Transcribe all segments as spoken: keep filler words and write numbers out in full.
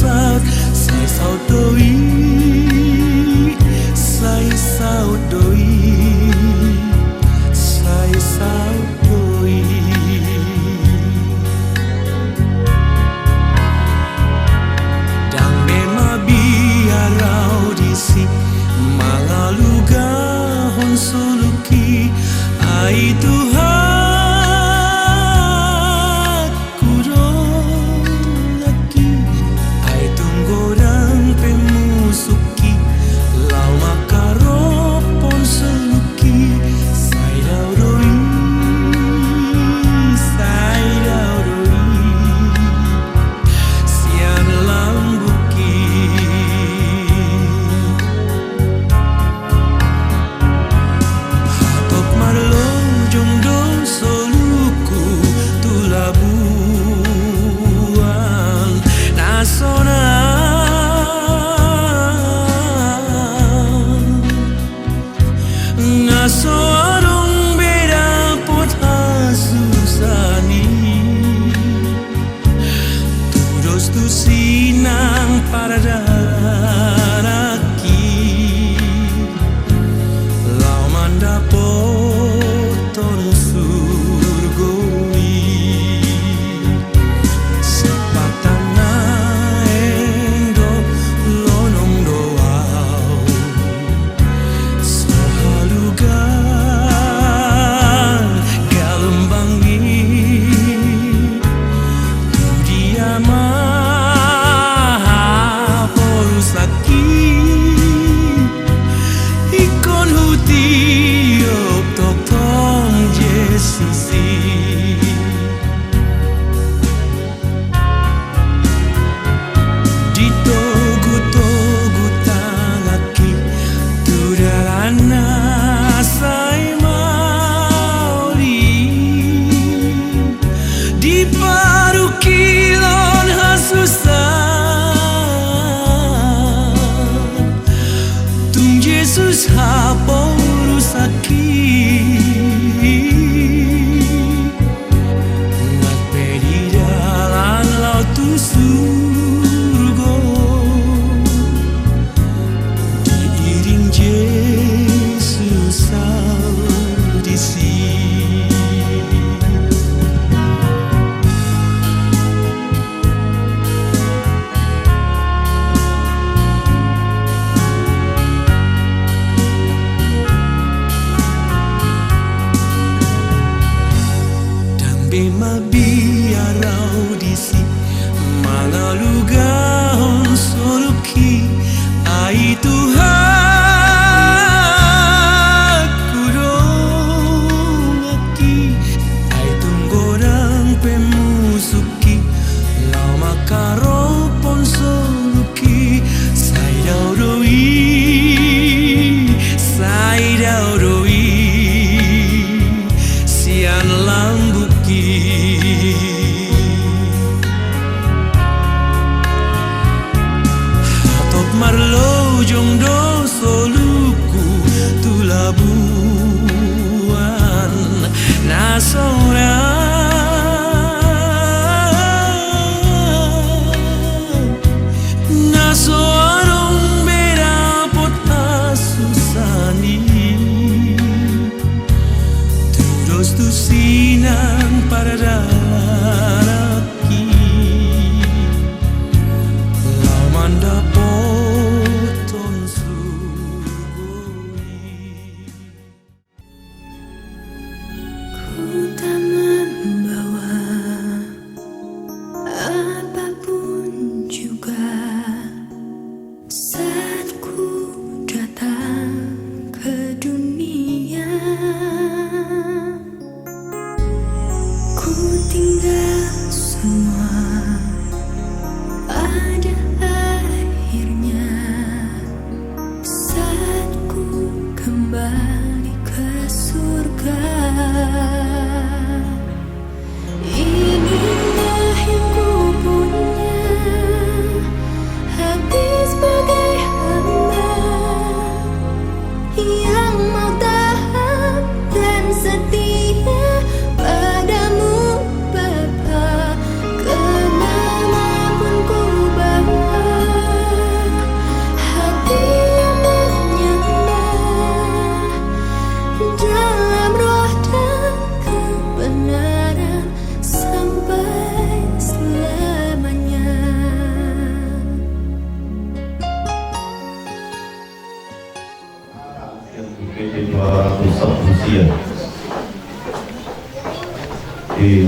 Sai saut do i, sai saut do i, sai saut do i. Ndang be mabiar au disi mangalugahon soluki, ai Tuhan. Hudolaki, ai tung godang pe musuki, laho mangkarophon soluki, sai dao do i, sai dao do i, sian lambungki. Hatop marlojong do soluku tu labuan na sonang, na so adong be dapot hasusaan i. Tudos tusi nang paradanan nangkin, laho mandapothon surgo i. Sipata naeng do lonong do au, so halugan galumbang i. Tu dia ma haporusakki, ingkon hutiop tongtong Jesus i. Ditogutogu tanganki tu dalan na sai maol i, diparungkilhon hasusaan, tung Jesus haporusakki. Nang pe di dalan laho tu surgo, diiring Jesus au disi. Ndang be mabiar au disi mangalugahon soluki, ai Tuhan hudolaki, ai tung godang pe musuk i, laho mangkarophon soluki, sai dao do i, sai dao do i, sian lambungki. Hatop marlojong do soluku tu labuan na sonang,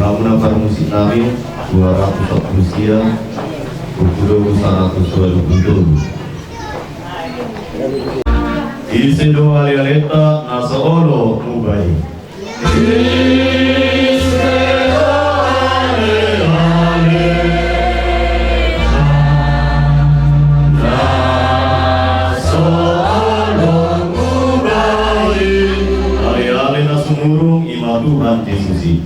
Hamuna parmusik nami, dua ratus empat puluh sia, buku dobu saratus dua puluh tolu. Ise do ale-aleta na so olo muba i? Ise do ale-aleta na so olo muba i? Ale-ale na sumurung i ma Tuhan Jesus i.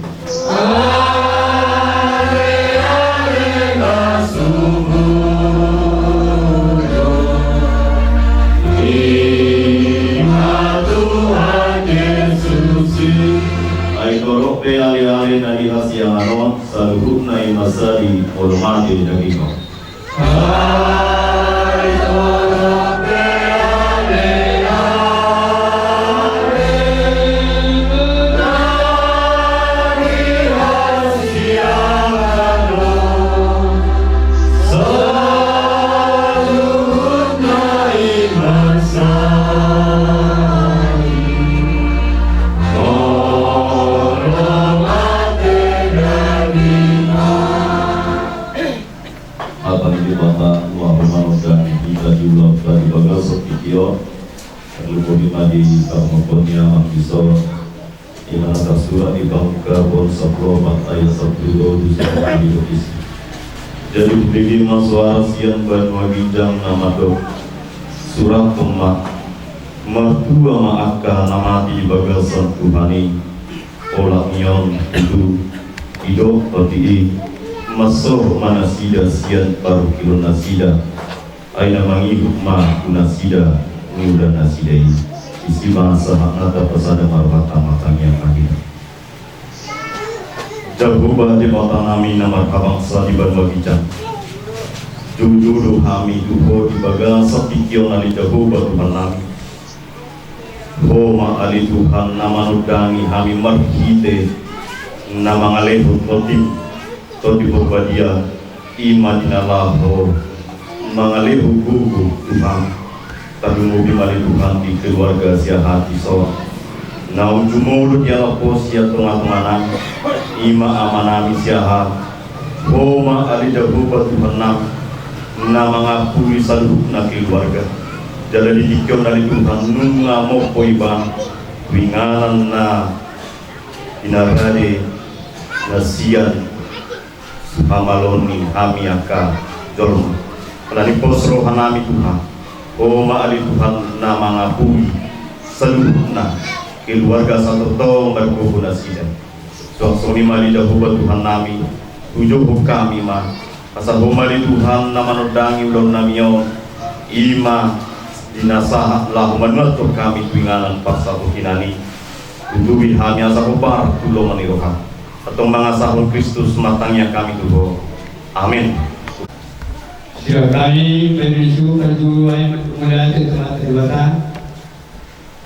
Ai torop pe ale-ale na di hasiangan on, saluhutna i ma sadi molo mate daging on. Hata ni Debata, nuaeng ma manondangi hita di ulaonta di bagasan tingki on. Tarlumobi ma di parmokon ni amang dison, i ma na tarsurat di Pangungkapon sampulu opat ayat sampulu tolu, songon on ma didok disi. Jadi hubege ma soara sian banua ginjang na mandok: Surathon ma: Martua ma angka na mate di bagasan Tuhan i. Olat ni on tutu, didok tondi i, mansohot ma nasida sian parungkilon nasida. Ai na mangihut ma tu nasida niula nasida i. Disi ma sahatna, tapasada ma rohanta, martangiang ma hita. Jahowa Debata nami na marhabangsa di banua ginjang, jolo do hami tu Ho di bagasan tingki on, ale Jahowa Tuhan nami. Ho ma ale Tuhan na manondangi hami marhite na mangalehon Tondim, Tondi Porbadia, i ma di na laho mangalehon gogo tu hami. Tarlumobi ma ale Tuhan di keluarga si aha dison, naung jumolo dialap Ho sian tonga-tonga nami, i ma ama nami si aha. Ho ma ale Jahowa Tuhan nami, na mangampuli saluhutna keluarga. Jala di tingki on ale Tuhan, nunga mompo ibana tu inganan na di na rade na sian hamaloon ni hami angka jolma. Ala ni pos roha nami Tuhan, Ho ma ale Tuhan na mangampuli saluhutna keluarga, satongtong margogo nasida. Suang songon i ma ale Jahowa Tuhan nami, tujuhon hami ma, asa Ho ma ale Tuhan na manondangi ulaon nami on, i ma di na sahat laho manuathon hami tu inganan parsatuhunan i. Tutubi hami asa hombar tu lomo ni roham. Antong mangasahon Kristus martangiang hami tu Ho. Amen. Siap hami, Bapak Ibu, parjolo hami martonggo mauliate tu Amanta Debata,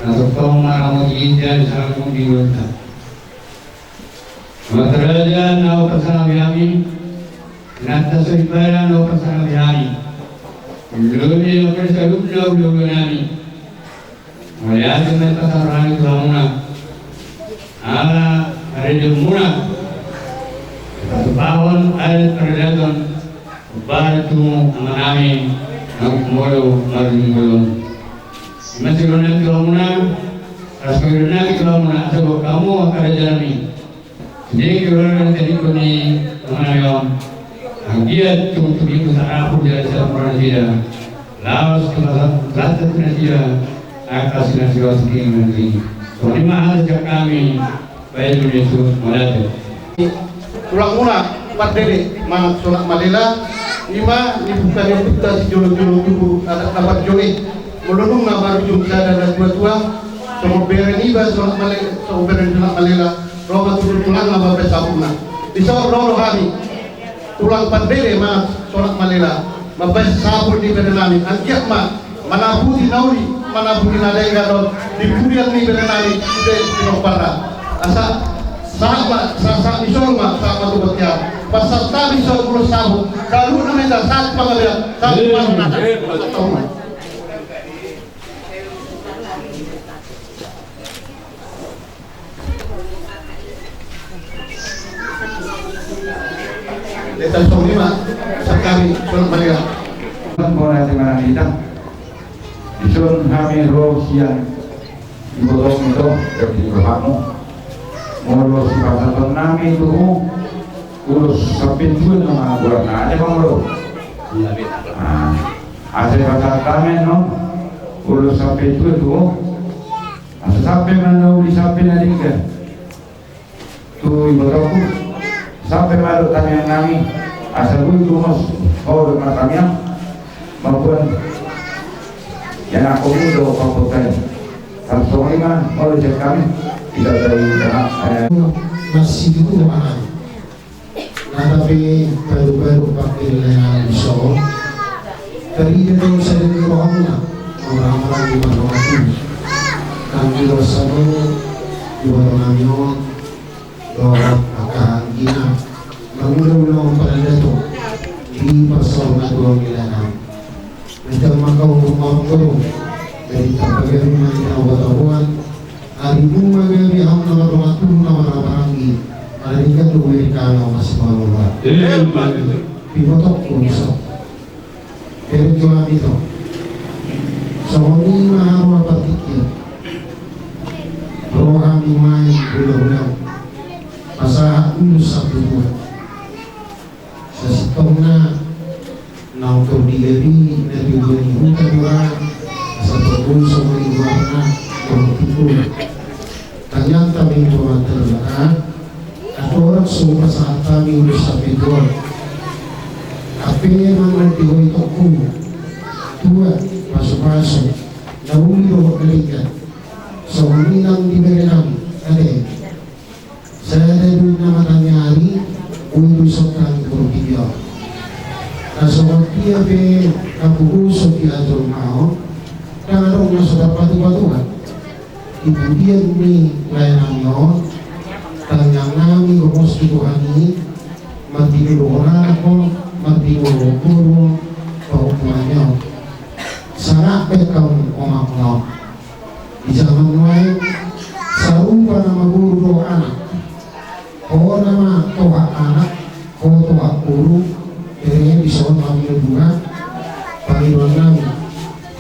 na tongtong maramoti hita di sangap ni ulaonta. Amanta raja na hupasangapi hami, Inanta soripada na hupasangapi hami, ulaon ni na marsaluhutna ulaon nami. Mauliate ma hita sahat tu hamuna, ala haredeonmuna, patupahon adat paradaton, hombar tu ama nami na jumolo marujung bolon. I ma sidohonon nami tu hamuna, asa sidohonon nami tu hamuna, asa boan hamu angka raja nami. Sude keluarga na tadingkon ni ama nami on, anggiat tung tubingkon sarapu jala siampura nasida, laos tu basa tu nasida angka sinasida singkir nanti. Songon i ma hata sian hami, baen ma Tuhan, mauliate. Tulangmuna Pardede manat Solak Malela, i ma ni buka ni ompunta sijolo-jolo tubu adat na parjolo i. Molo nunga marujung sada na tua-tua, songon bere niba Solak Male-, songon bere ni Solak Malela, ro ma tutu tulangna mambaen saputna. Dison ro do hami, tulang Pardede manat Solak Malela, mambaen saput ni bere nami, anggiat ma manaputi na uli, manaputi na denggan on di pudian ni bere nami, sude pinomparna. Asa sahat ma, sa-, sahat ni solu ma, sahat ma tu bontean. Pasahat hami solu saput, saluhutna ma hita sahat tu panggabean, sahat tu panggabean. Eta songon i ma, sangkami, songon i ma. Bona di mana kita? Dison hami ro sian ibotongmi do, dari rohamu. Molo sipasahatonnami tu ho ulos sampe tua nama goarna, ate ma molo. Asa pasahatonnami no ulos sampe tua tu ho. Asa sampe ma na uli sampe na denggan tu ibotongku, sampe ma dohot tangiangnami, asa boi gomos ho dohot martangiang mamboan ianakhonmu dohot pangkotai. Songon i ma molo sian hami, ita tadi tengah. Masih itu anak. Nata pe baru-baru pakai layanan di son. Tarida do sada ni rohamuna, orang-orang di marroha tu. Nang di roha sabo, di warung nami on, dohot angka anggina. Mangula-ula on paradato, di parsaulian ni layanan. Mantap maka umur mangkoro, dari tapagaru mani na watahuan, ari buma gabe hamu na marroha tu na marhaha-maranggi, ala ni kan do beri kami masih malua. Di botongku so. Beri tu hami to. Songon i ma hamu partingkian. Roha ni mai hula-hula. Pasahat ulos sampe tua. Sasintongna naung tordigabi na di ujung ni huta do ra, asa tombol songon i goarna, tombol tutu. Tangiangta ma tu Amanta Debata, andorang so pasahat hami ulos sampe tua on. Hape manang di ho itongku, tua, pasu-pasu, na uli dohot na denggan. Songon i nang dibere hami, ate. Sada do na mataniari, boi do dison hami tu portibi on. Na songon dia pe hapogoson di jolma on, ndang adong na so tarpatupa-tupa. Di pudian ni layanan on, tangiangnami gomos tu Tuhan i, martinodohon anak on, martinodohon boru on, pahompu nami on. Sangap baen hamu omakmuna on. Di jaman nuaeng, sarupa nama boru dohot anak. Ho nama tohap anak, ho tohap boru, bere dison hami na dua, pangidoan nami.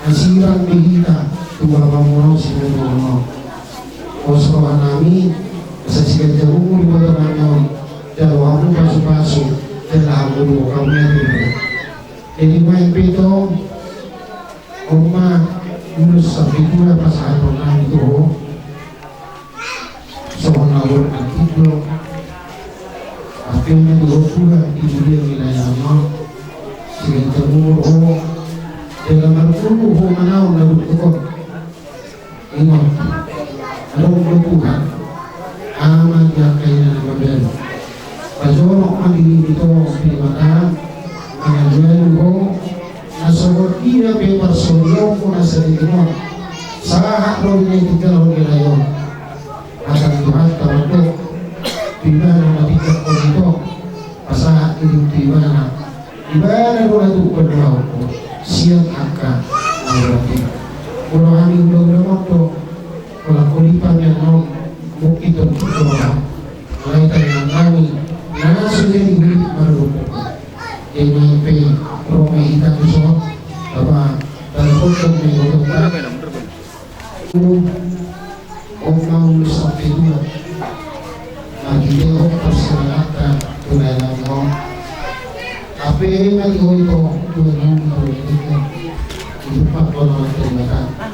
Nasirang di hita, tu bapamuna on sian na dua on. Pos roha nami, asa siganjang umur di botong nami on, jalo hamu pasu-pasu, jalo hamu dohot hamu na dua. Jadi nuaeng pe tong, on ma ulos sampe tua pasahaton nami tu ho. Songon na hurang na tindo. Hape na di ho tua di dunia wilayah on. Siganjang umur ho. Jala marguru ho manaon na dukduk on. Ingot, adong do Tuhan, ama di angka ina na mabalu. Pajonok ma diri ni Tuhan Debata, mangalualu ho, na songon dia pe parsaorionmu na sadari on, sahat ro di na tinggalhon wilayah on. Asa Tuhanta mandok, tu ibana na tinggalhon i tong, pasahat i tu ibana. Ibana do na tuk pandohahon sian angka na berarti. Molo hami hula-hula mondok, molo hami pamian on, mungkin tontu doa. Alai tangiang nami, na so jadi huhut maradophon. Jadi nuaeng pe, ro ma hita tu son, bapa, dalam pondok ni motong. On ma ulos sampe tua. Marhitehon parsiranganna tu lae nami on. Hape ma di ho ito, tua nami, tua nami. Itu pak kono terima kasih.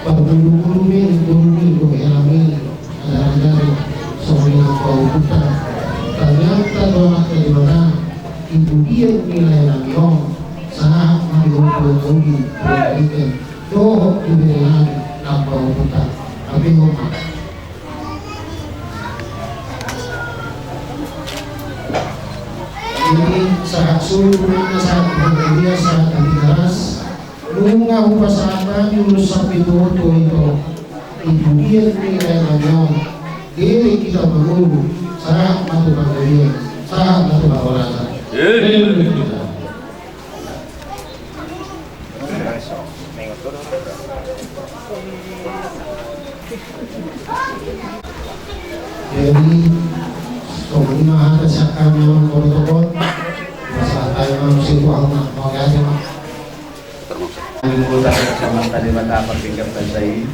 Parbulu-bulu ni, bulu ni, bulu elami. Ada-ada ni, songon i nang pahuhuta. Ternyata doa terima kasih. Itu dia ni lae nami on. Sahat ma di ho tua nami, tua nami. Dohot di bere nami na pahuhuta. Hape on ma. Jadi sahat solu, sahat bahagia, sahat hatiaras. Nunga hupasahat hami ulos sampe tua tu ho ito. Itu dia ni lae nami on. Jadi hita mangolu, sahat ma tu panggabean, sahat ma tu parhorasan. Jadi songon i ma hata Sakramentum protokol. Masalah tayo manusia itu Allah. Oke aja, Pak. Kami mengundang sama tadi mata pertingkat bahasa ini.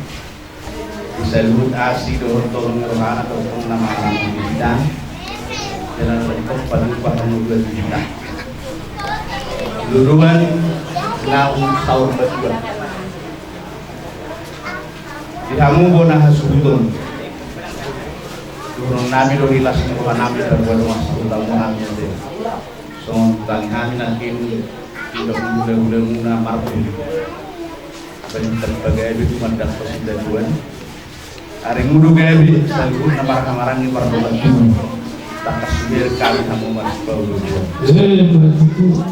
Di saluhut asi dohot tolong rohana dohot nama alam kita. Jalan lengkap pada upah mengubah kita. Luluan naung saur berjuang. Di hamu bona hasuhuton. Dohonon nami do di las ni roha nami tarboa dongan sahuta muna nami ate. Songon tangi hami nangkin. Inda hula-hula muna marbun. Bani tanpa gabe tu mandang pasinda Tuhan. Ari mudo gabe saluhut na marhamarang ni pardongan tubuh. Tangkas suber kami hamu mas paulu Tuhan.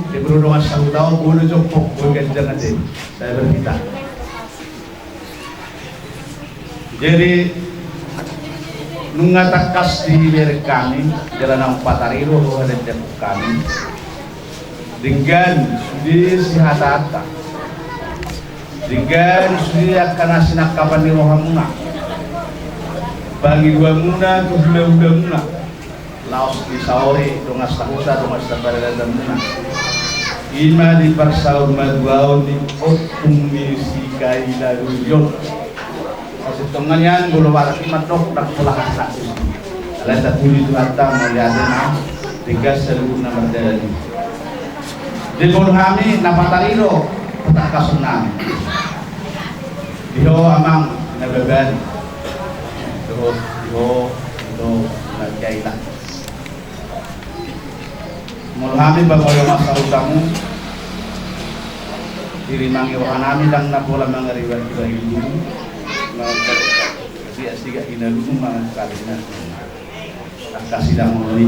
Di bro dongan sahuta on bolo jompok bolo ganjang ate. Saya berkita. Jadi nunga tangkas dibereng hami jala naung patar i do roha dan jabu hami. Denggan sude sihatahonta. Denggan sude angka na sinangkapan ni rohamuna. Pangidoanmuna tu hula-hulamuna. Laos disaori dongan sahuta dongan saparadatanmuna. Ima di parsaur matuaon ni ompung ni si Kaila Durion. Sasintongna nian bolo barat i mandok ndang pola hasa. Alai tapuji Tuhanta mauliate ma. Tegas saluhutna mardalan i. Di bolo hami na patar i do patangkason nami. Di ho amang na baban. Dohot di ho di ho na Kaila. Molo hami bangolo masa utamu. Dirimangi roha nami ndang na pola mangariwati bayu dulu. Mangkali dia siga ina dulu mangkali na. Angka sidang molo i.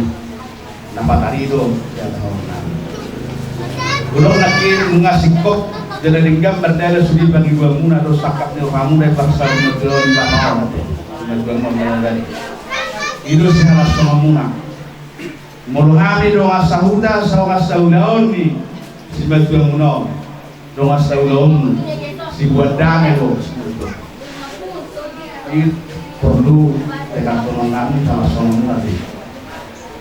Na patar i do jala hona. Ulok nangkin nunga singkop jala denggan mardalan sude pangidoanmuna do sangkap ni rohamuna i parsaur matuaon ni lapaon ate. Matuaon molo na tadi. I do sihalashononmuna. Molo hami dongan sahuta saongan saulaon ni simatuamuna on. Dongan saulaonmu sibuat dame do. I porlu tekantonon nami salasononmuna be.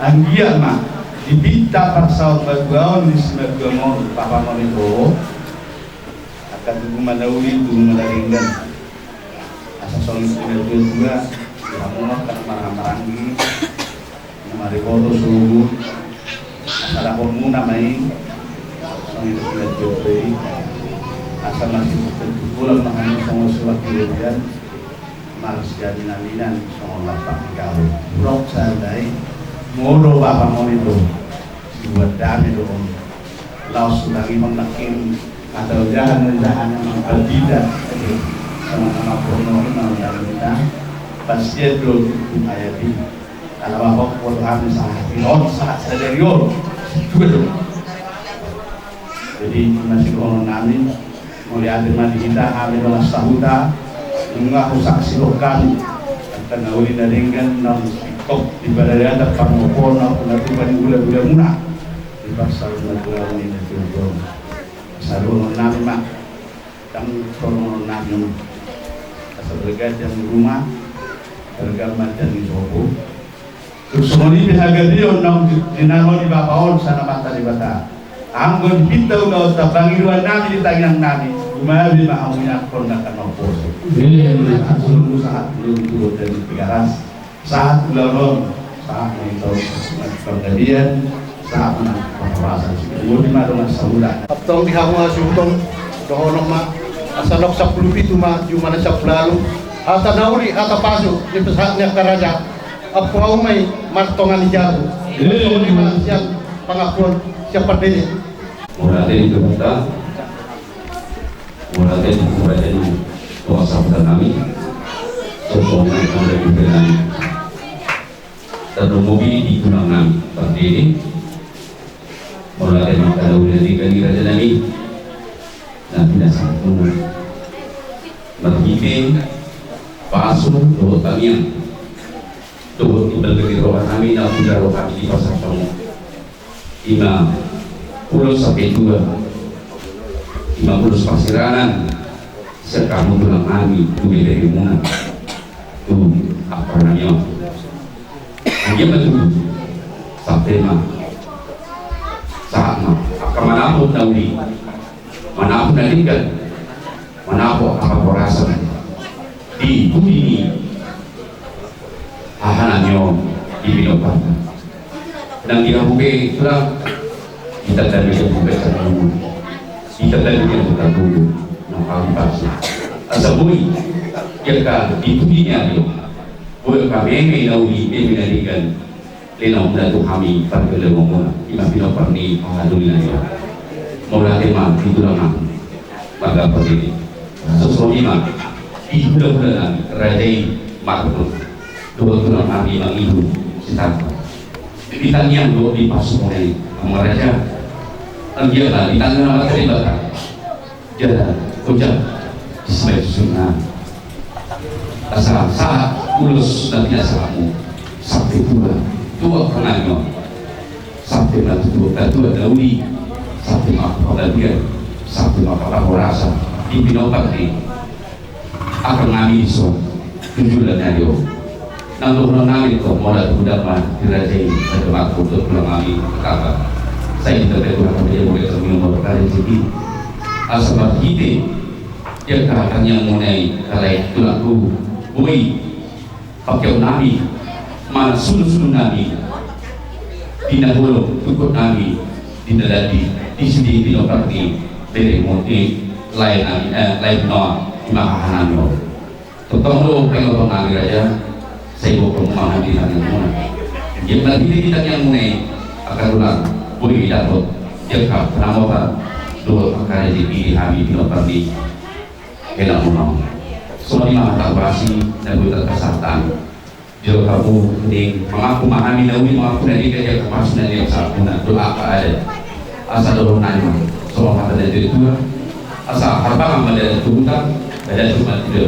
Anggiat ma dipinta parsaur matuaon ni simatuam on papa monibo. Angka tubu ma na uli tubu ma na denggan. Asa songon i tu na tua-tua. Di hamu ma angka na marhahamaranggi. Na mariboto suhut. Asa dapotmuna ma i. Songon i tu na tua-tua i. Asa masih tentu pulang ma hami songon surat kelebihan. Marsiamin-aminan songon lampak ni gabe. Burok sahandai. Molo bapa monibo. Sibuat dame do on. Laos hutangihon nangkin hata ojahan-ojahan na mangkatita. Sama-sama porno i mangkatita. Pasian do tu ayat i. Ala bapa porno hami sahat i on sahat sadari on. Dua do. Jadi masih dohonon nami. Mauliate ma di hita hami dongan sahuta. Nunga husaksihon hami angka na uli na denggan naung singkop di paradaton parmopoon na tupa ni hula-hulamuna. Di parsaur matuaon ni na tuatua. Saluhut nami ma. Tang tolong nami. Asa bergantian di rumah. Bergantian di sopo. Songon i pe hagabeon naung jinalo ni bapa on sian Amanta Debata. Anggo dipinta ulaonta pangidoan nami di tangiang nami. Gumabe ma hamu i angkon na kan mamposo. Sahat ulaon tu bontean ni Tigaras. Sahat ulaon on. Sahat ma ito. Panggabean. Sahat ma panghorasan. Songon i ma dongan sahuta. Antong di hamu hasuhuton. Dohonon ma. Asa nang sampulu pitu ma jumana sampulu ualu. Hata na uli hata pasu di pesahat ni angka raja. Ampu hamu ma i martonga ni jabu. Sian pangampuon sian pandede. Mauliate di Tuhanta. Mauliate di Tuhanta. Dongan sahuta nami. Songon i ma di Tuhanta nami. Tarlumobi di tulang nami pandede. Mauliate ma angka na uli na denggan di raja nami. Na pinasahat muna. Marhite pasu dohot tangiang. Dohot timbal bege roha nami na hujaha roha nami di pasahat hamu. Ima ulos sampe tua. Ima ulos parserahan. Sian hamu tulang nami tu beberemuna. Tu ampara nami on. Anggiat ma tutu. Sampe ma sahat ma angka manapot na uli, manapot na denggan, manapot angka parhorasan di pudi ni hahanami on di pinompar. Nang di hamu pe tulang, di tanda ni hamu pe tanda, di tanda ni hamu tanda, nang hamu pasti asa boi, ia ka di pudi ni ari on, boi angka meme na uli, meme na denggan. Lehon ma tu hami pargellengon muna, ima pinompar ni haha doli nami on. Mauliate ma di tulang nami marga Pardede. Songon i ma di hulahula nami raja i Marhun dohot tulang nami Mangihut Sitangkang. Di tangiang dohot di pasupasu muna i, amang raja, anggiat ma di tangan ni Amanta Debata jala ojak di sibaen susunna. Asa sahat ulos na pinasahatmu, sampe tua, tua pangangon, sampe ma tutu angka tua na uli, sampe ma angka panggabean, sampe ma angka parhorasan di pinompar ni angka nami dison. Tujuan na dio nang dohonon nami do, mauliate ma di raja i, raja Marhun dohot tulang nami Sitangkang. Sai ditambai Tuhan ma di hamu, mauliate ma di hamu, mauliate ma di hamu. Asa marhite angka tangiang muna i, alai tulangku, boi pangkeon nami manang sunu-sunu nami di na holong, tungkot nami di na dandi, di sude pinompar ni bere muna i, lae nami, eh, lae muna i, ima hahanami on. Tongtong do pangidoan nami raja, sai boan hamu ma di tangiang muna. Ia marhite di tangiang muna i, angka tulang, boi dapot angka pangamotan dohot angka rejeki di hami pinompar ni hela muna on. Songon i ma hata hupasahat na boi tarpasahat hami. Jolo hamu ning mangampu ma hami na uli, mangampu na denggan, ia ka pasu na nian sahat muna dohot angka adat. Asa dohonon nami ma songon hata ni natuatua, asa harbangan ma dalan tu huta, dalan tu martua.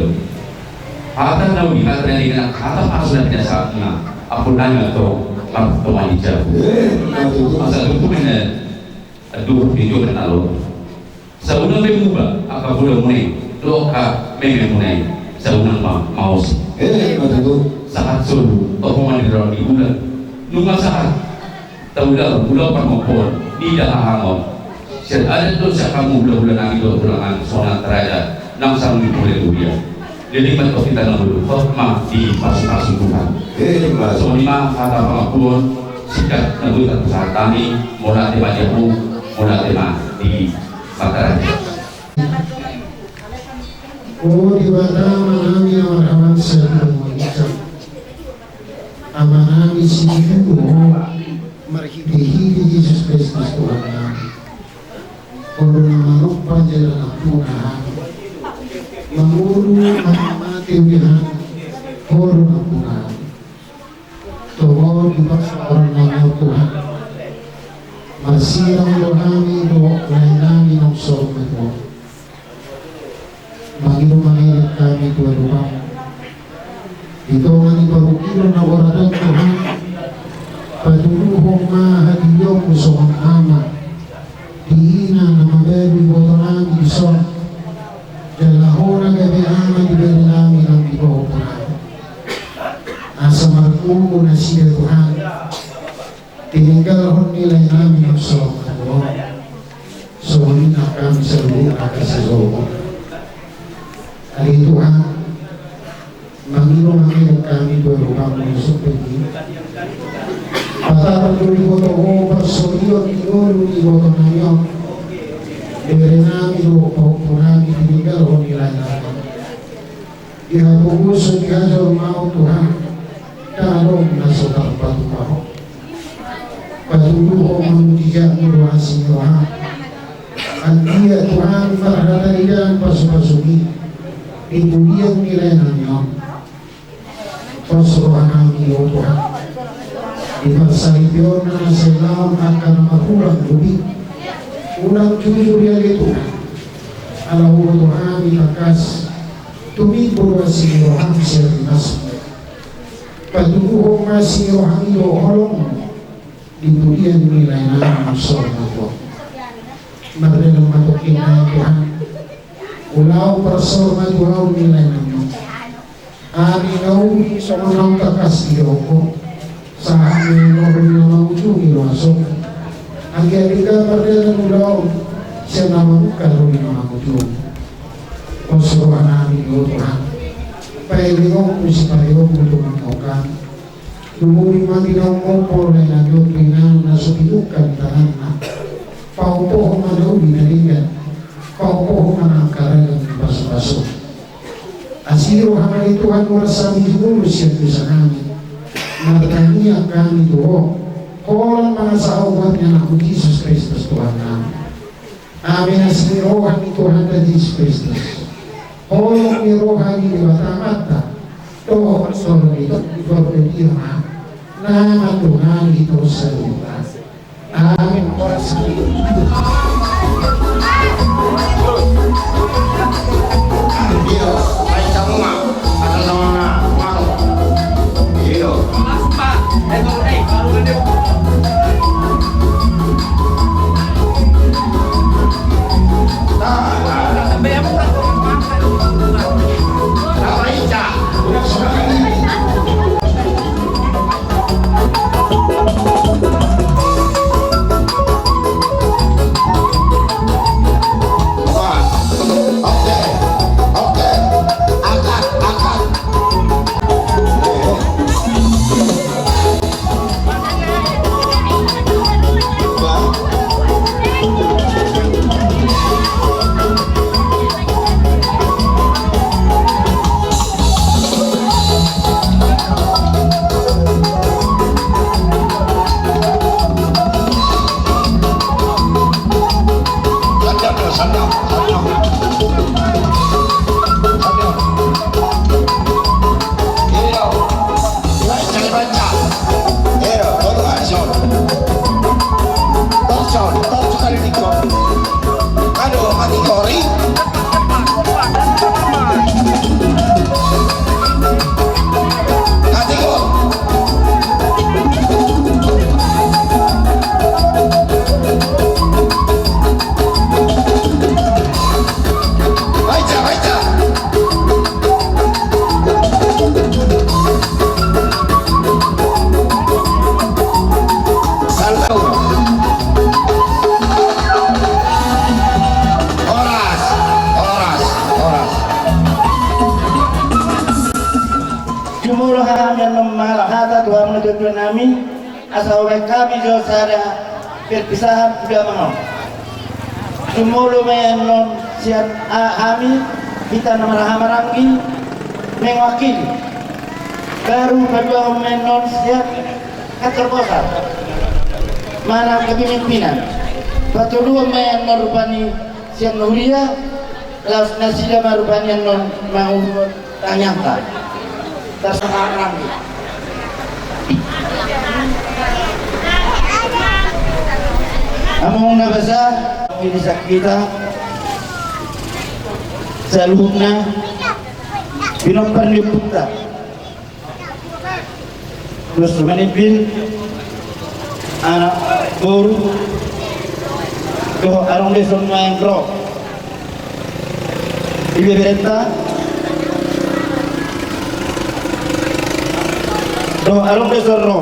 Hata na uli, hata na denggan, hata pasu na pinasahat muna, ampuon nami ma tong martonga ni jabu. Asa tutu ma na anduhur di jolo na olo. Sai unang be muba angka poda muna i dohot angka meme muna i, sai unang ma maosi. Sahat solu, toho ma di raut ni bulan. Nunga sahat taulahon, ulaon parmompoon, nida hahang on. Sian adat do sian hamu hulahula nami dohot tulang nami songon na tarada nang saluhut hula-hula. Leleng ma tong hita na molo hot ma dipasu-pasu Tuhan. Songon i ma hata pangampuon singkat na boi tarpasahat hami, mauliate ma di hamu, mauliate ma di Pangkaraja. O Debata Amanami na marhabangsa di banua ginjang, Amanami sitiruon, marhite-hite Jesus Kristus Tuhannami, Ho do na manompa jala nampuna hami, mangolu, manang mate be hami, Ho do nampuna hami. Tongon di parsaorannami on Tuhan, marsirang do hami dohot laenami naung saur matua on. Mangido mangelek hami tu adopanMu. Di tonga ni parungkilon na borat on Tuhan, patuduhon ma hadirion-Mu songon ama di ina na mabalu ibotonami dison, jala Ho na gabe ama di berenami nang di pahompunami. Asa marpungu nasida Tuhan, tininggalhon ni laenami naung saur matua on. Songon i nang hami saluhutna na sisolhot. Ale Tuhan, mangido mangelek hami tu adopanMu na sumpit i. Patar do diboto Ho parsorion ni ngolu ni ibotonami on, berenami dohot pahompunami tininggalhon ni laenami. Di hapogoson ni hajolmaon Tuhan, ndang adong na so tarpatupa Ho. Patuduhon ma mujizat-Mu dohot asi ni rohaM. Anggiat Tuhan marhata idaon pasu-pasuMi di pudian ni laenami on. Pos rohanami Ho Tuhan, di parsaripeon na sai laon angka na marhurang dope. Unang jujur i ale Tuhan, ala huboto hami tangkas tumimbo do asi ni rohaM sian rimasMu. Patuduhon ma asi ni rohaM dohot holongMu di pudian ni laenami naung saur matua on. Mardalan ma tongkin nai Tuhan, ulaon parsaur matuaon ni laenami on. Hami na uli songon naung tangkas didok Ho, Sahat ni roha ni na mangujungi roha songon i. Anggiat di gabar dana mulaon sian na mamungka roha ni na mangujungi. Pos roha nami, o Tuhan, paelehonmu sipaelehonmu tu hami. Lumobi ma di na umompo lae nami on tu inganan na so dibuka ni tanganna. Paompohon ma na uli na denggan. Paompohon ma na angka ragam ni pasupasu. Asi roha ma di Tuhan, uras hami jumolo sian dosa nami. Martangiang hami tu Ho, holan mangasahon goar ni Anakmu Jesus Kristus Tuhan nami. Amen. Asi ni roha ni Tuhanta Jesus Kristus, holong ni roha ni Debata Amanta, dohot holong ni Tondi Porbadia ma, na mandongani hita saluhutna. Amin. Horas, horas, horas. Jumolo hami annon mangalap hata tu hamu na tuatua nami. Asa hubaen hami jo sada perpisahan tu damang on. Jumolo ma i annon sian hami, hita na marhahamaranggi, mewakili. Baru paduahon ma i annon sian kantor bosar, manang kepemimpinan. Patoluhon ma i annon rupani sian huria, laos nasida ma rupani annon mangulahon tangiangta. Terserah nanti. Among na basa, ini sakita. Saluhutna pinompar ni ompunta. Dos manimbin anak boru dohot adong do dison naeng ro. Ibeberenta dohot adong do dison ro.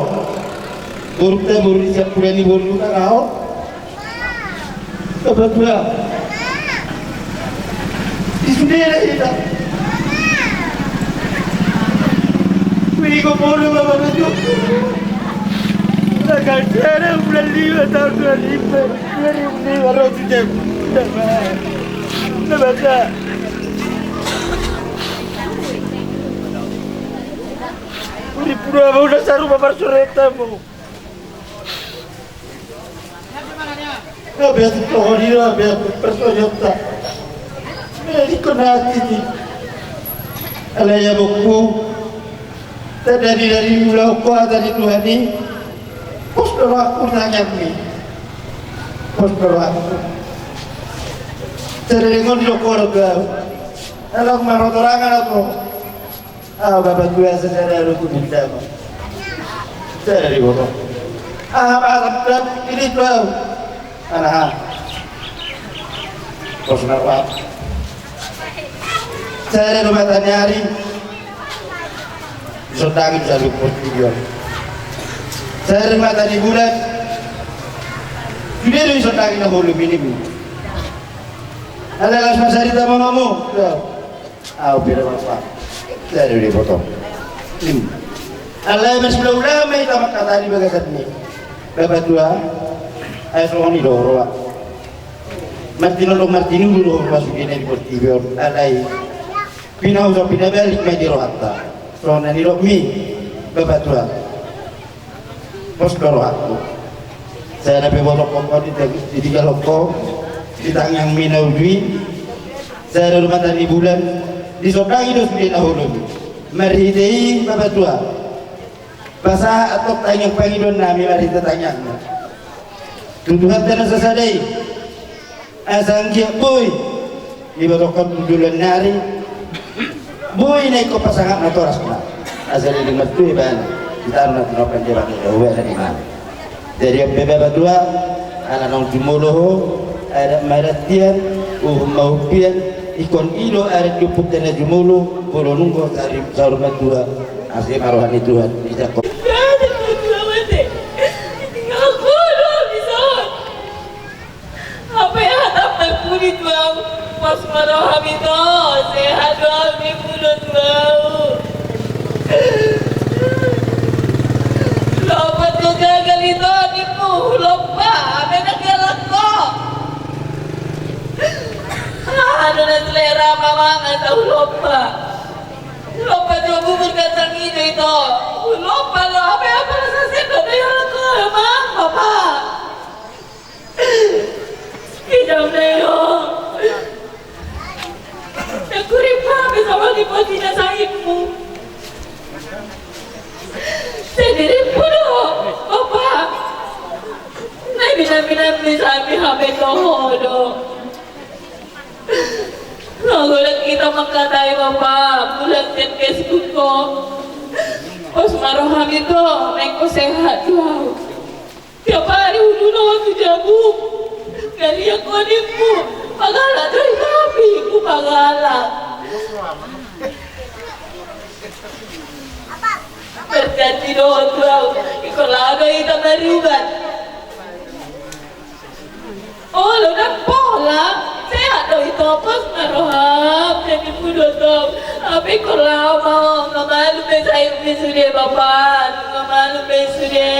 Borunta boru ni siap kuda ni boru na ro. Bapak tua. Di sude da hita. Wih, kau bodoh, Bapak tua. Tanggal sada bulan lima tahun dua ribu lima, dua ribu lima, roti jam. Nda baca. Uli pura mau dasar rumah parsoreta mau. Gabe tu tohon i, gabe tu persoalanta. Jadi kena hati ni. Alai ya buku. Tadari dari mula ko tadi Tuhan i. Pos do rohangku nangkin i. Pos do rohangku. Tadari ngon di dokoro gau. Alai marotorangan aku. Ah, bapak tua sesada lu ku minta mo. Sesada di bawah. Ah, apa ada ini tuh? Ana ha. Bos narwa. Sesada lu mata nyari. Sondangi bisa lu pos video. Sari mata ni bulan. Sude do disondangi na holom i, ninna. Alai las ma sari tama mamu. Au pira bapa. Sari do diboto. Alai mas mula ulama i tama kata di bagasan ni bapa tua. Ai songon i do roha. Martinondong martinulu do roha sude na di portibi on, alai pinahu so pinabalik ma di rohanta. Songon na nidokmi bapa tua. Pos do rohangku. Sada pe botokkon di tiga loko di tangiangmi na uju i. Sada do mata ni bulan. Disondangi do sude na holom i. Marhite i bapa tua. Pasahat antong tangiang pangidoan nami marhite tangiangmu tu Tuhanta na sasada i. Asa anggiat boi dibotokkon tu joloan ni ari. Boi na ingkon pasangap natorasna. Asa leleng martua ibana. Ditaruhna tinopa ni Debata di hubana ni imana. Jadi on pe bapa tua, ala naung jumolo ho, adat ma adat tian, uhum ma uhum tian, ingkon i do adat ni ompunta na jumolo, molo nunga saur matua. Asi ma roha ni Tuhan. Ijak ho. Hape hatap marpudi tu au. Pos ma roham ito. Sehat do au, nimmu do tu au. Lompat tu jagal ito, nimmu. Lompat. Hape na galak ho. Aha do na selera ma mangan, asa hulompa. Hulompa jo bubur kacang ijo ito. Hulompa do, hape apa rasa sendok do ialap ho, emang bapa. Idam do ito. Nangkurimpa hape sama di posina sahitmu. Sendiri pun do, bapa. Nai binan-binan bisa hape toho do. Nunga godang hita mangkatai bapa, bulan sian Facebook ho. Pos ma roham ito, naeng ho sehat do au. Tiap ari hudok ho tu jabu. Galiang ho nimmu. Pagalak do hita, hape hupagalak. Berjanji do ho tu au, ingkon laho do hita marubat. Olo, ndang pola. Sehat do ito, pos ma roham. Jadi mudo tong. Hape ingkon laho ma ho, nunga malum be sahitmi sude bapa. Nunga malum be sude.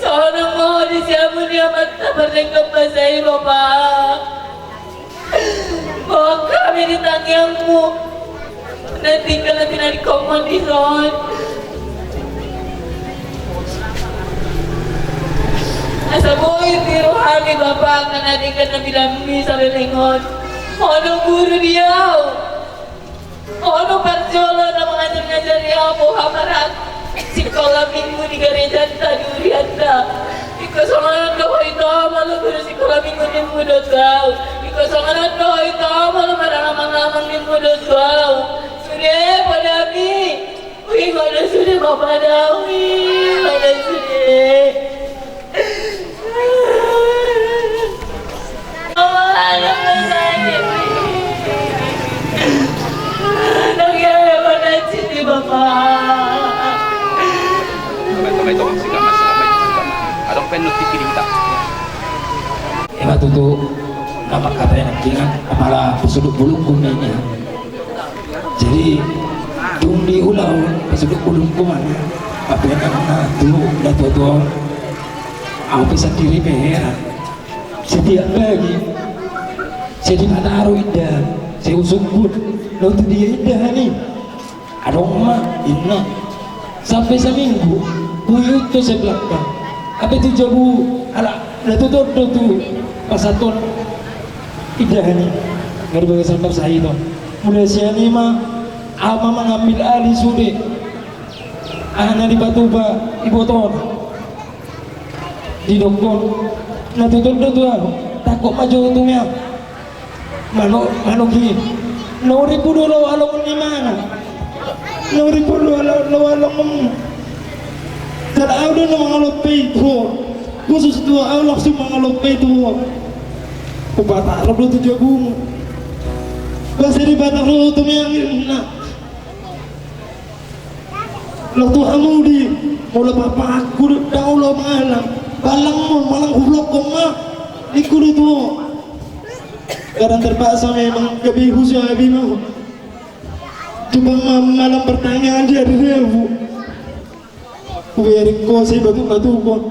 Sonang ma ho di siamun ni amanta pardenggan basa i bapa. Boan hami di tangiangmu. Na tinggal na tinadingkonmu dison. Asa boi tiru hami bapa, angka na denggan na pinilami saleleng on. Ho do guru di au. Ho do parjolo na mangajar-ngajari au, boha ma ra sikola minggu di garejanta, di hurianta. Ingkon songon on do ho ito, molo guru sikola minggu nimmu do tu au. Ingkon songon on do ho ito, molo maramang-ramang nimmu do tu au. Sude podami. Ui, ho do sude bapa da, ui, ho do sude. Ima tutu na mangkatai nangkingan, apala pasuduk bulungku ninna. Jadi dung diula on pasuduk bulungku ma na, apa yang na tu datua-tua on. Au pe sandiri pe heran. Setiap pagi, sai dipataru indahan, sai husungkun, laho tu dia indahan i. Adong ma, ninna. Sampe saminggu, huihut do sian blakang. Hape tu jabu, ala, na tutu do tu pasahat on indahan i. Nga di bagasan pasahat on. Mulai sian i ma, au ma mangambil alih sude. Aha na dipatupa iboto on. Didokkon, na tutu do tu au, tangkok ma jo tu meang. Manuk, manuk i. Naung ripu do laho alongon ni imana. Naung ripu do laho alongon. Jala au do na mangalompa i tu ho. Khusus tu ho, au langsung mangalompa i tu ho. Hupataru do tu jabumu. Boasa dipatar ho tu meang, ninna. Laho tu hamu di, molo papahanku do, ndang olo malang. Malang ma, malang hulokhon ma, ningku do tu ho. Kadang terpaksa memang gabe hujabi ma ho. Cuma ma-, malang partangiangan di ari Rabu. Hubereng ho sibatuk-batukon.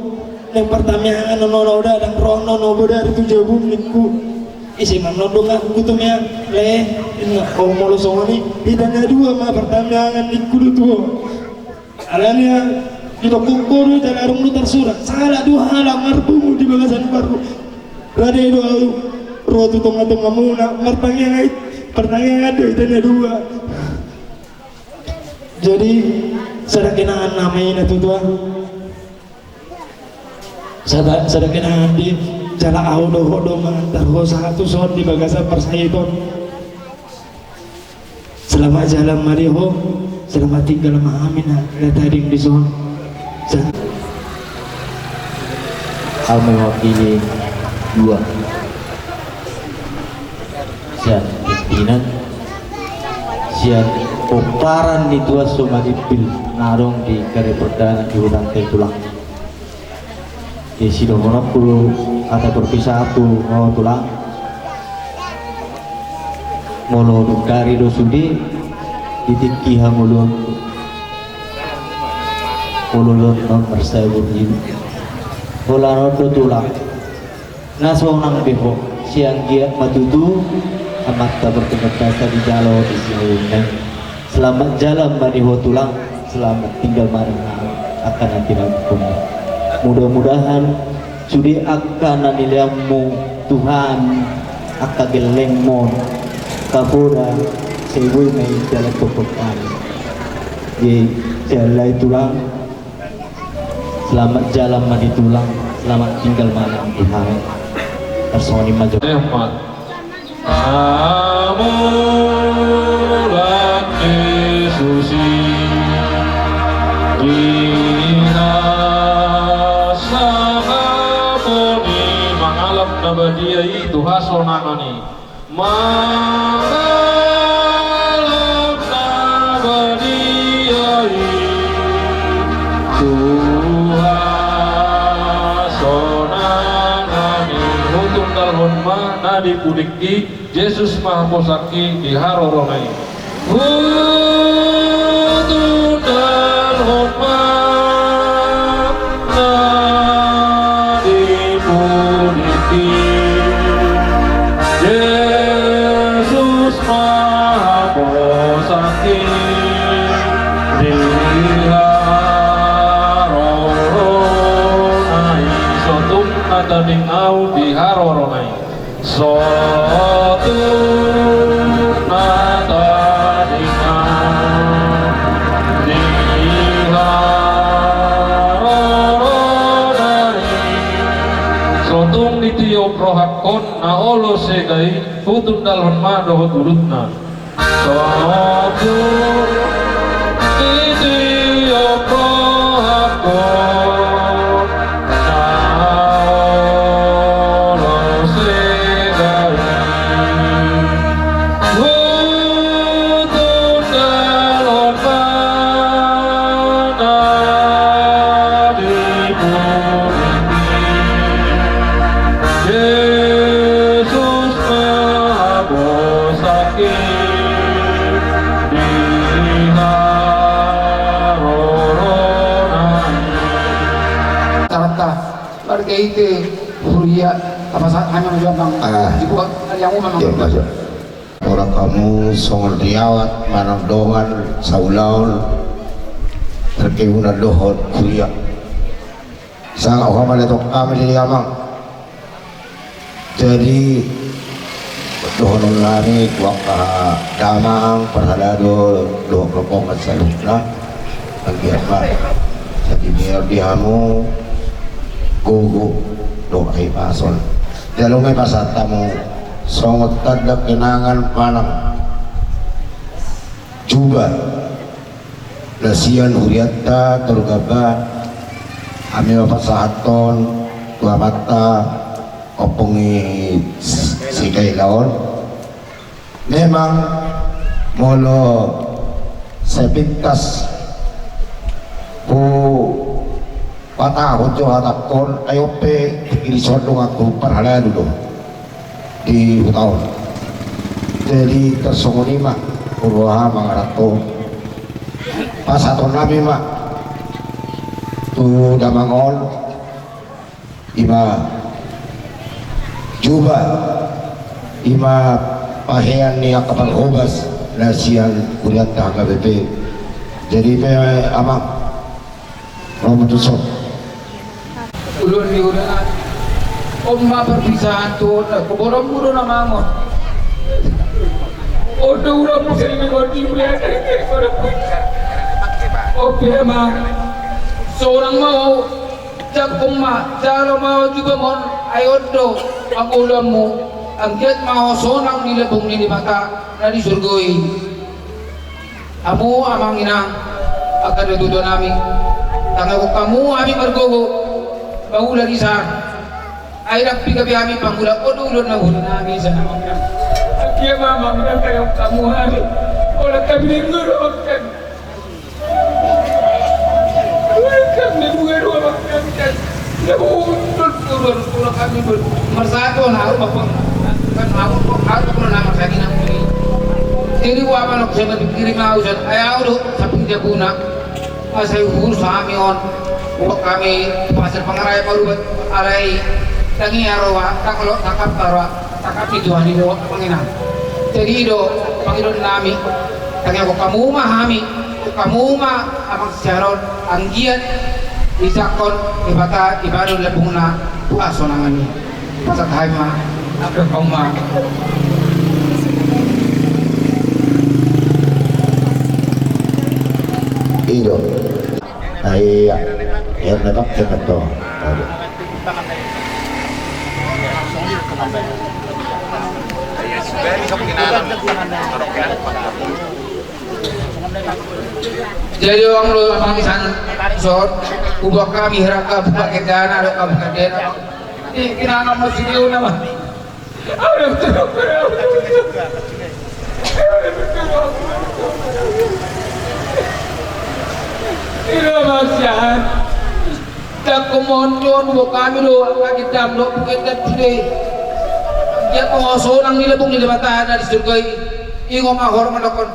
Naeng partangiangan on, olo, ndang ro annon ho bodari tu jabum, ningku. Ise ma annon donganku tu meang, le, inna, o molo songon i, hita na dua ma partangiangan, ningku do tu ho. Alani i, didok ho do jala adong do tarsurat, sahalak dua halak marpungu di bagasan parru. Rade do ahu ro tu tonga-tongamuna, martangiangan, partangiangan do hita na dua. Jadi, sada kenangan nama i na tutu, ah. Sada, sada kenangan di, jala ahu dohot do mangantar ho sahat tu son di bagasan parsahiton. Selamat jalan ma di ho, selamat tinggal ma hami na, na tading di son. Sa- Au mewakili dua. Sian pimpinan, sian pomparan ni Tuan Sumadimpil na adong di Kare Perdana di Hutanta i, Tulang. Di sidohononku do hata perpisahanku, o Tulang. Molo dung ari do sude, di tingki hangoluan, molo loan non marsahit i. Holan on do, Tulang. Na sonang be ho, sai anggiat ma tutu Amanta Pardenggan Basa dijalo di siauna i. Selamat jalan ma di ho, Tulang, selamat tinggal ma di ho angka na tinadingkon. Mudah-mudahan sude angka na nilehonmu Tuhan, angka gellengmon, angka poda, sai boi ma i dalan tongtong nami. Jadi, sian lae, Tulang. Selamat jalan ma di Tulang, selamat tinggal ma nang di hami. Tarsongon i ma jo. Rahmat. Hamu laki susi, di hasahapon i mangalap na badia i tu hasonangan i. Mangalap na badia i tu hasonangan i. Hutundalhon ma na di pudingki, Jesus ma haposangki di harorona i. Hutundalhon ma na di pudingki, Jesus ma haposangki di harorona i. Sotung na tading ahu di harorona i. Sotung na tading ahu di harorona i. Sotung ditiop rohangkon na olo sega i, hutundalhon ma dohot udutna. Sotung ditiop rohangkon na olo sega i, hutundalhon ma na di pudingki, Jesus ma haposangki di harorona i. Tarta, marga ite, huria, apa sa-, hanya menjawab bang. Ah. Dibuat yang umum. Iya, memang. Mas. Holan hamu songon riwayat manang dongan saulaon, tarkeuna dohot huria. Sanga ho ma letok hami di amang. Jadi, dohonon nami tu angka damang, parhalado, dohot rombongan saluhutna. Anggiat ma, jadi nior di hamu, gogo, dohot hahipason. Jalo ma i pasahat hamu, songon tanda kenangan manang. Juba. Na sian hurianta Toru Gamba, hami ma pasahathon tu amanta ompung i si Kaila on. Memang molo sepintas Hupatahon jo hatangkon, ai on pe tingki dison donganku parhalado do di huta on. Jadi tarsongon i ma, huroha mangaranto, pasahaton nami ma tu damang on, ima juba, ima pahean ni angka parhobas na sian hurianta H K B P. Jadi pe amang, ro ma tuson. Uluan ni uluan. On ma parpisahan tu on, kuburanmu do na mangon. On do ulaonmu sering ni kondi ulaon. On pe amang, sonang ma au. Jangkon ma, jalo ma jubam on, ai on do pangoluanmu, anggiat ma ho sonang di lambung ni Debata na di surgo i. Hamu amang inang, angka datutua nami, tangihon hamu hami margogo, mangula di san. Ai dang piga pe hami pangula, on do ulaon na huri nami sian amang inang. Anggiat ma amang inang tangihon hamu hami. Holan hami di nggoru on kan. Marsato na aru bapa kan aru aru pura na marsagi na muli. Jadi wa mana kusa na pikiri mau san ai au do samping jabuna. Asai hurus hami on. Uak hami pasir pangarai baru alai tangi aroa taklo takap aroa. Tangkap ni Tuhan i do amang inang. Jadi i do pangidoan nami. Tangihon hamu ma hami, hamu ma amang siaron, anggiat disangkon Debata ibana lambungna tu hasonangan i. Pasahat hami ma, angka hamu ma. I do. Ai ia. Ia na bang tenat do. Aduh. Jadi uang lo amang san sor, udah kami raka buka kendana, ada kami kendana. Di kenangan masih dia nama. Ada betul. Ilo ma sian. Dang komohon do on, boha hami do angka ginjang do bukan dan sude. Dia pangosonang ni lambung ni Debata na di surgo i. Ingot ma hormat dokon.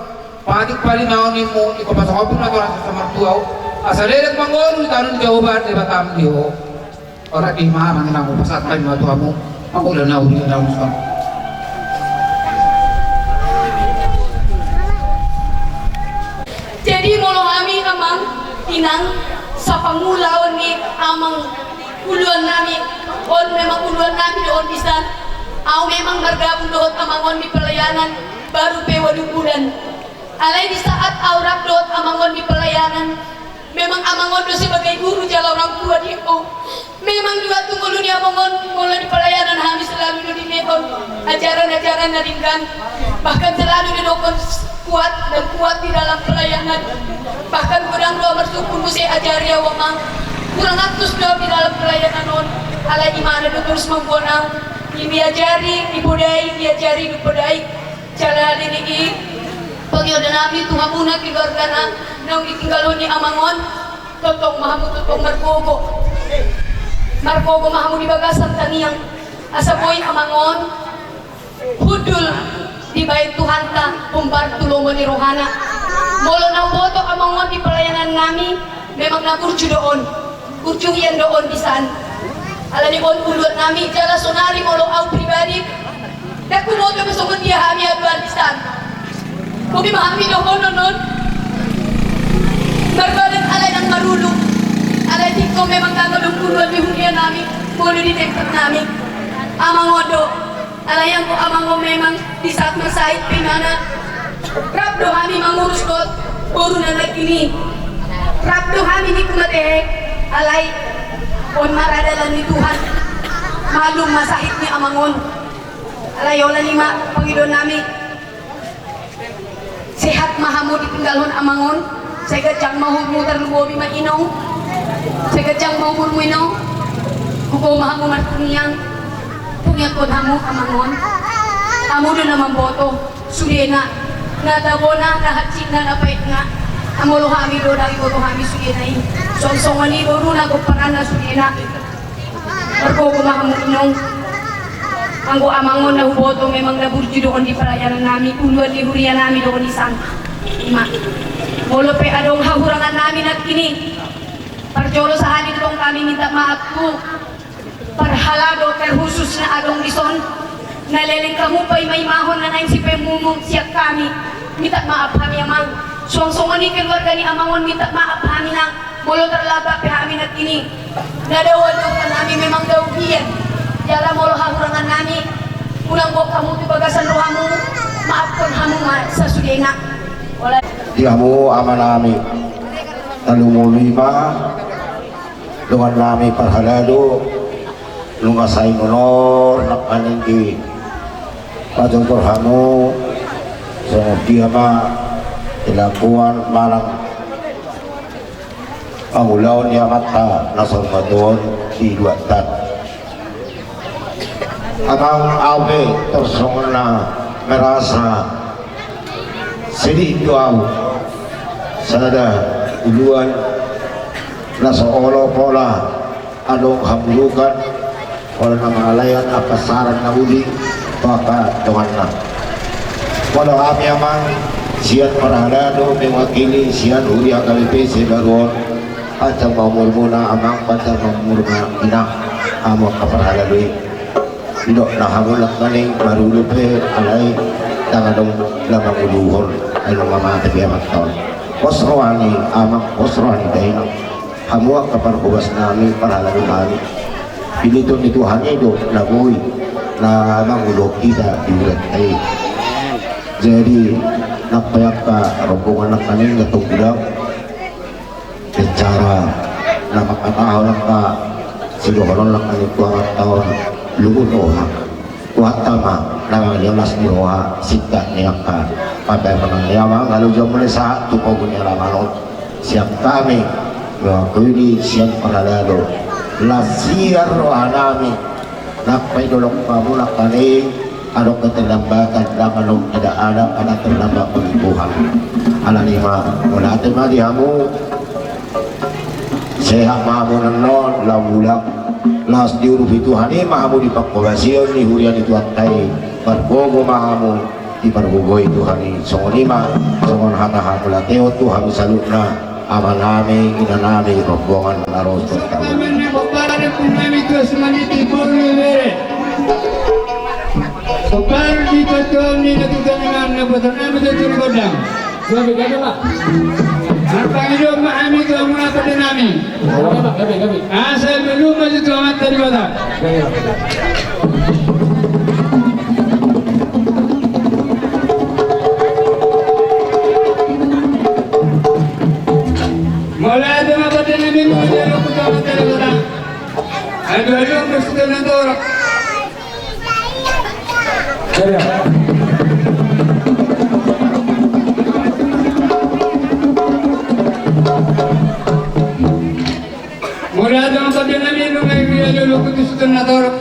Patik pali naon imu iko pasokopun atau rasa samartua. Asa lelek mangolu di tanu ni Jahowa Debatam di ho. Ora di ma manginang pasahat ma tu hamu. Aku udah nahu di nahu. Jadi molo hami amang inang sapangulaon ni amang uluan nami on memang uluan nami do on disan. Au memang margabung dohot amang on di pelayanan baru pe ualu bulan. Alai di saat au rap dohot amang on di pelayanan, memang amang on do sebagai guru jala orang tua di ho. Memang di waktu ngolu ni amang on molo di pelayanan hami selalu do dilehon ajaran-ajaran na denggan. Bahkan selalu didokon kuat dan kuat di dalam pelayanan. Bahkan godang do marsumpah muse ajari au amang. Kurang atus do di dalam pelayanan on. Alai imana do terus mamboan au. Diajari, dipodai, diajari, dipodai. Jala didok i, pangidoan nami tu hamuna keluargana naung ditinggalhon ni amang on, tongtong ma hamu tongtong margogo. Margogo ma hamu di bagasan tangiang. Asa boi amang on hundul dibahen Tuhanta hombar tu lomo ni rohana. Molo na huboto amang on di pelayanan nami, memang na burju do on. Burju hian do on disan. Alani on uluan nami jala sonari molo au pribadi. Dang huboto be songon dia hami aduan disan. Bobi ma hami dohonon on. Marbadan alai nang marulu. Alai tingko memang dang adong uluan di huria nami. Molo di tempat nami. Amang on do. Alai anggo amang on memang di saat marsahit pe imana. Rap do hami mangurus dohot boru na nangkin i. Rap do hami niku matehe. Alai on ma radalan ni Tuhan. Malum ma sahit ni amang on. Alai holan i ma pangidoan nami. Sehat ma hamu ditinggalhon amang on. Sai ganjang ma umurmu tarlumobi ma inong. Sai ganjang ma umurmu inong. Gogo ma hamu martangiang. Tangiangkon hamu amang on. Hamu do na mamboto sudena, na tabona, na hansitna, na paitna. Molo hami do ndang diboto hami sudena i. Songon songon i boruna gomparanna sudena. Margogo ma hamu inong. Anggo amang on na huboto memang na burju do on di pelayanan nami, uluan di huria nami do on i sanga. Ima. Molo pe adong hahurangan nami nangkin i, parjolo sahali do tong hami minta maaf tu parhalado terkhusus na adong dison, na leleng hamu paimaimahon na naeng sipaimahon sian hami. Minta maaf hami amang. Suang songon i keluarga ni amang on minta maaf hami nang. Molo tarlambat pe hami nangkin i, na dao adong hami memang dao hian. Jala molo hahurangan nami, unang boan hamu tu bagasan rohamu. Maafkon hamu ma sasudena. Di hamu ama nami, tarlumobi ma dongan nami parhalado, nunga sai monor nangkaning dipatortor hamu songon dia ma dilakuan manang pangulaon ni amanta na saur matua on di luat tan. Amang, au pe tor songon na merasa sedih do au, sada uluan na so olo pola adong hamburukan, pola na mangalehon angka saran na uli tu angka donganna. Molo hami amang sian parhalado mewakili sian huria H K B P Sebaru on, panjang ma umurmuna amang, panjang ma umurmuna inang, hamu angka parhalado i. Didok na hamu nangkaning marulu pe alai ndang adong na manguluhon, ai nunga mate be amanta on. Pos roha ni amang, pos roha ni dainang. Hamu angka parhobas nami, parhalado nami. Pilihon ni Tuhan i do na boi na manguluhon hita di hurianta i. Jadi nang pe angka rombongan nangkaning na tung godang bicara na mangkatahon angka sidohonon nangkaning tu amanta on, lungun roha. Tuhanta ma na mangalehon las ni roha, sinta ni angka pambahenan ni amang, lalu jo mulai sahat tu pogu ni alaman on. Sian hami mewakili sian parhalado, las ni roha nami. Nang pe dolok hamu nangkaning adong keterlambatan, ndang adong, tidak ada kata terlambat bagi Tuhan. Alani i ma, mauliate ma di hamu. Sehat ma hamu annon, laho mulak. Laos diurupi Tuhan i ma hamu di panghobasion ni huria ni Tuhanta i. Margogo ma hamu dipargogoi Tuhan i. Songon i ma, songon hata hamauliateon tu hami saluhutna, ama nami, ina nami, rombongan na ro tu hami. Pomparan ni ompunami Tua Sumaniti, boru ni bere. Pomparan ni tua-tua ni natuatua ni amang na boto nami, tuatua ni gondang. Gabe, gabe, Pak. Marpangidoan ma hami tu hamuna pande nami. Gabe, Pak, gabe, gabe. Asa malum ma tu Amanta Debata. Gabe, Pak. Mauliate ma pande nami, mauliate ma tu Amanta Debata. Aduh, aduh, mesti tenang tu orang. Mauliate ma pande nami, nunga i mila jolo putus tu na torop.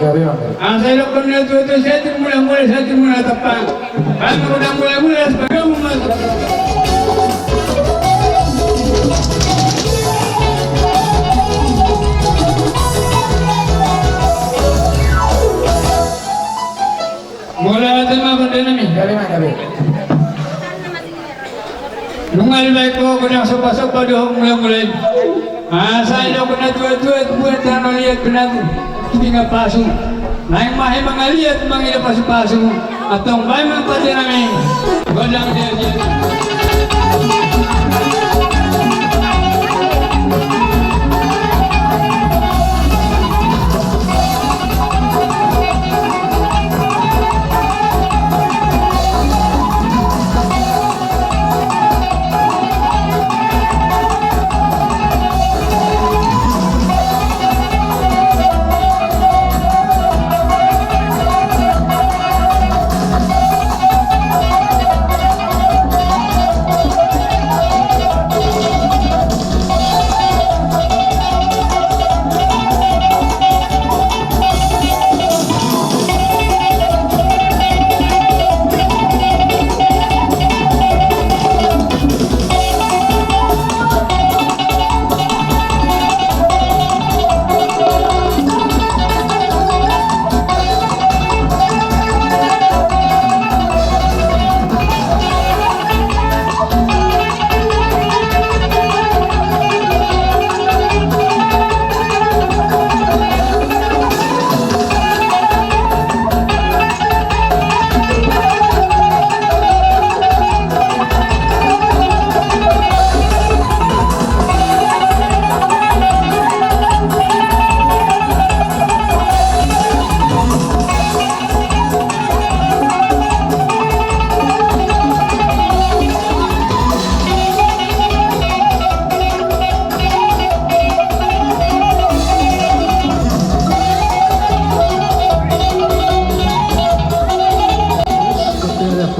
Asa idokkon na tuatua, sai tung mula-mula, sai tung mula tampang. Baen ma godang mula-mula, las pagamu ma. Mauliate ma pande nami. Gabe ma, gabe. Nunga dibaen ho godang somba-somba dohot mula-mula i. Asa idokkon na tuatua, buat tano liat benang pinga pasu. Naeng ma hami mangaliat mangida pasu-pasu. Antong baen ma pande nami. Godang dia dia.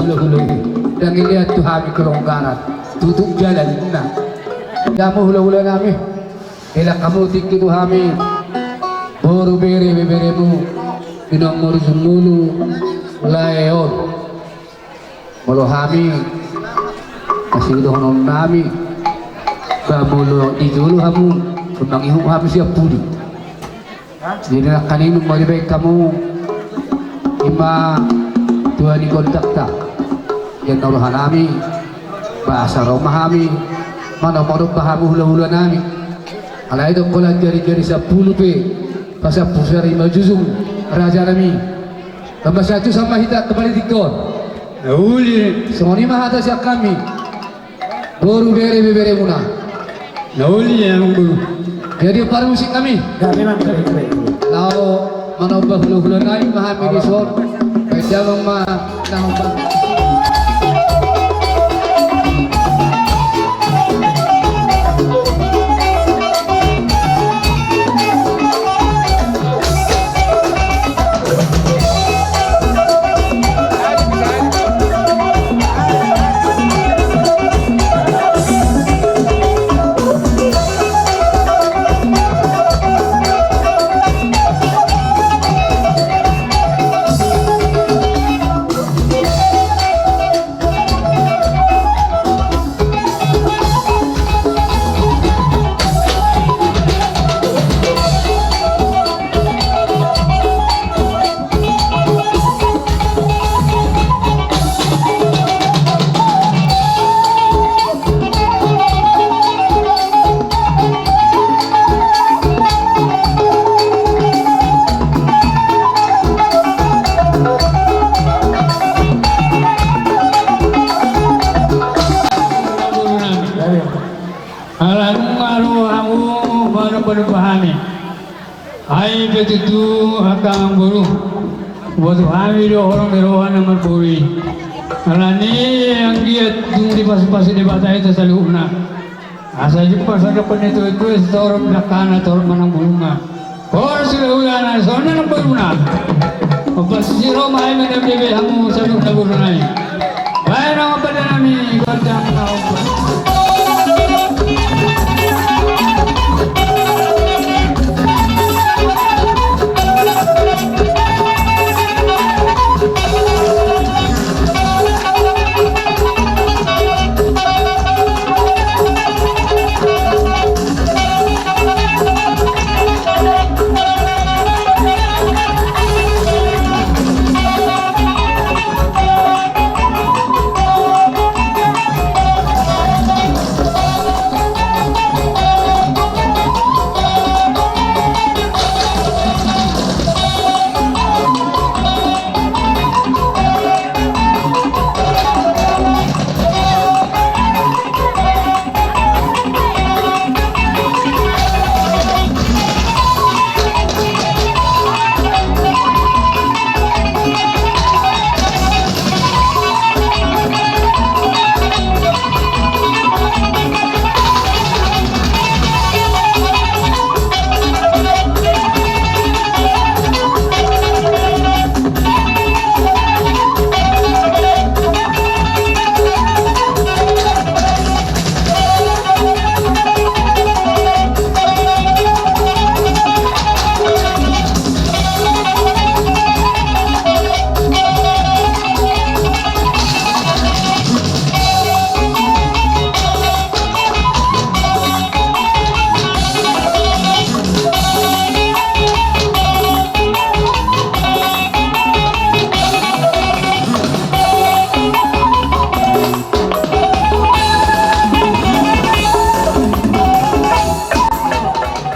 Hulahula i, ndang dilean tu hami kelonggaran, tutup jalan ninna. Hamu hulahula nami, dilean hamu tingki tu hami, boru bere beberemu, di nomor sumulu, lae on. Molo hami, asi dohonon nami, ba molo di jolo hamu, mangihut hami sian pudi. Jadi nangkaning dung ma dibaen hamu, ima tua ni kondakta, ia na ulahan nami, ba asa ro ma hami, manombahomba hamu hulahula nami. Alai do holan jari-jari sampulu pe, pasampulu sari ma jujung raja nami. Tamba satu sama hita kembali dikon. Uli. Songon i ma hata sian hami. Boru bere beberemuna. Na uli ya munggu. Jadi parmusik nami. Kami mang kami kami. Laho manombahomba hulahula nami ma hami dison. Baen damang ma na hombar. Ala nunga ro hamu manombahomba hami. Ai pe tutu angka amangboru, huboto hami do holong ni roha na marboru i. Alani anggiat dung dipasupasu Debata hita saluhutna. Asa jumpang sandok ni tuetue sitorop dangkana torop manang bulungna. Horas hulahulana songon na namboruna. Ombas sisi ro ma hami mandok dibaen hamu saluhutna boru nami. Baen ma pande nami gondang na hombar.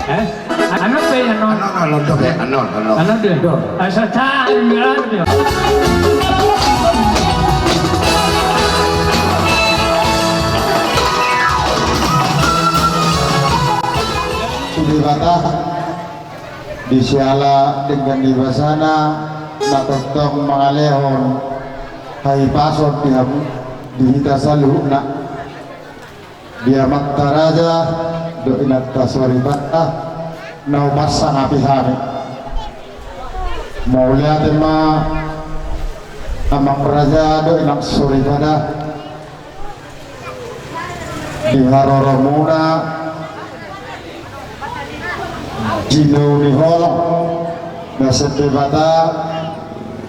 Eh? Anon pe, anon. Anon, anon, anon. Eh, anon, anon. Anon dia. Anon. Asa tahan, anon dia. Debata, di siala denggan ni basana, na tongtong mangalehon hahipason di hamu, di hita saluhutna. Di amanta raja, dohot inanta soripada, na hupasangapi hami. Mauliate ma Amang raja dohot inang soripada, di haroromuna jinou ni holong na sian Debata,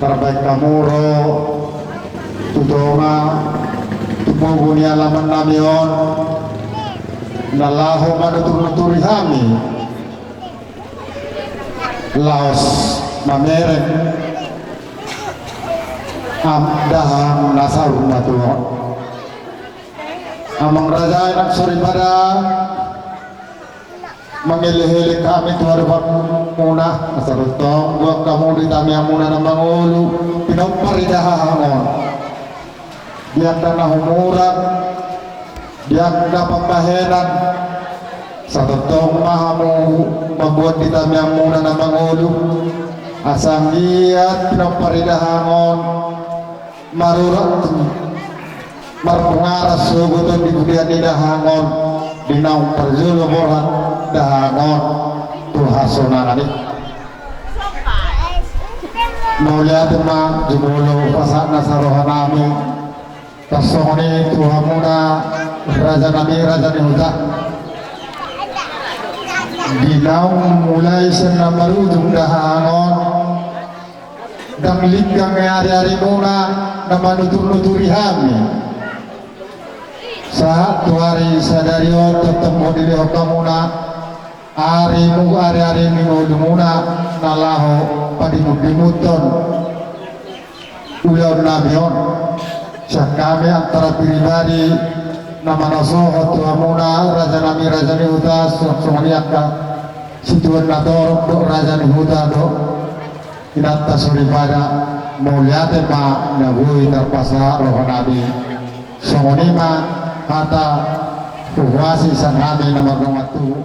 tarbahen hamu ro tu tonga, tu pogu ni alaman nami on, na laho manuturnuturi hami laos mamereng am dahahang na saur matua on. Amang raja, inang soripada, mangelekelek hami tu adopanmuna, asa tongtong boan hamu di tangiangmuna na mangolu pinompar ni dahahang on. Di angka na humuran, di angka pambahenan, asa tongtong ma hamu mamboan di tangiangmuna na mangolu, asa anggiat pinompar ni dahahang on marurat tu marpungaran sogot on di pudian ni dahahang on, di naung parjolo borhat dahahang on tu hasonangan i. Mauliate ma jumolo pasahat nasa roha nami. Tarsongon i tu hamuna raja nami, raja ni huta. Di naung mulai sian na marujung dahahang on, ndang linggang ari-arimuna na manuturnuturi hami. Sahat tu ari sadari on tongtong dilehon hamuna arimu, ari-ari ni ngolumuna na laho padimundimunhon ulaon nami on. Sian hami antara pribadi na manasohot tu hamuna raja nami, raja ni huta, songon i angka situan na torop dohot raja ni huta dohot inanta soripada, mauliate ma na boi tarpasahat roha nami. Songon i ma hata huhuasi sian hami na mardongan tubu.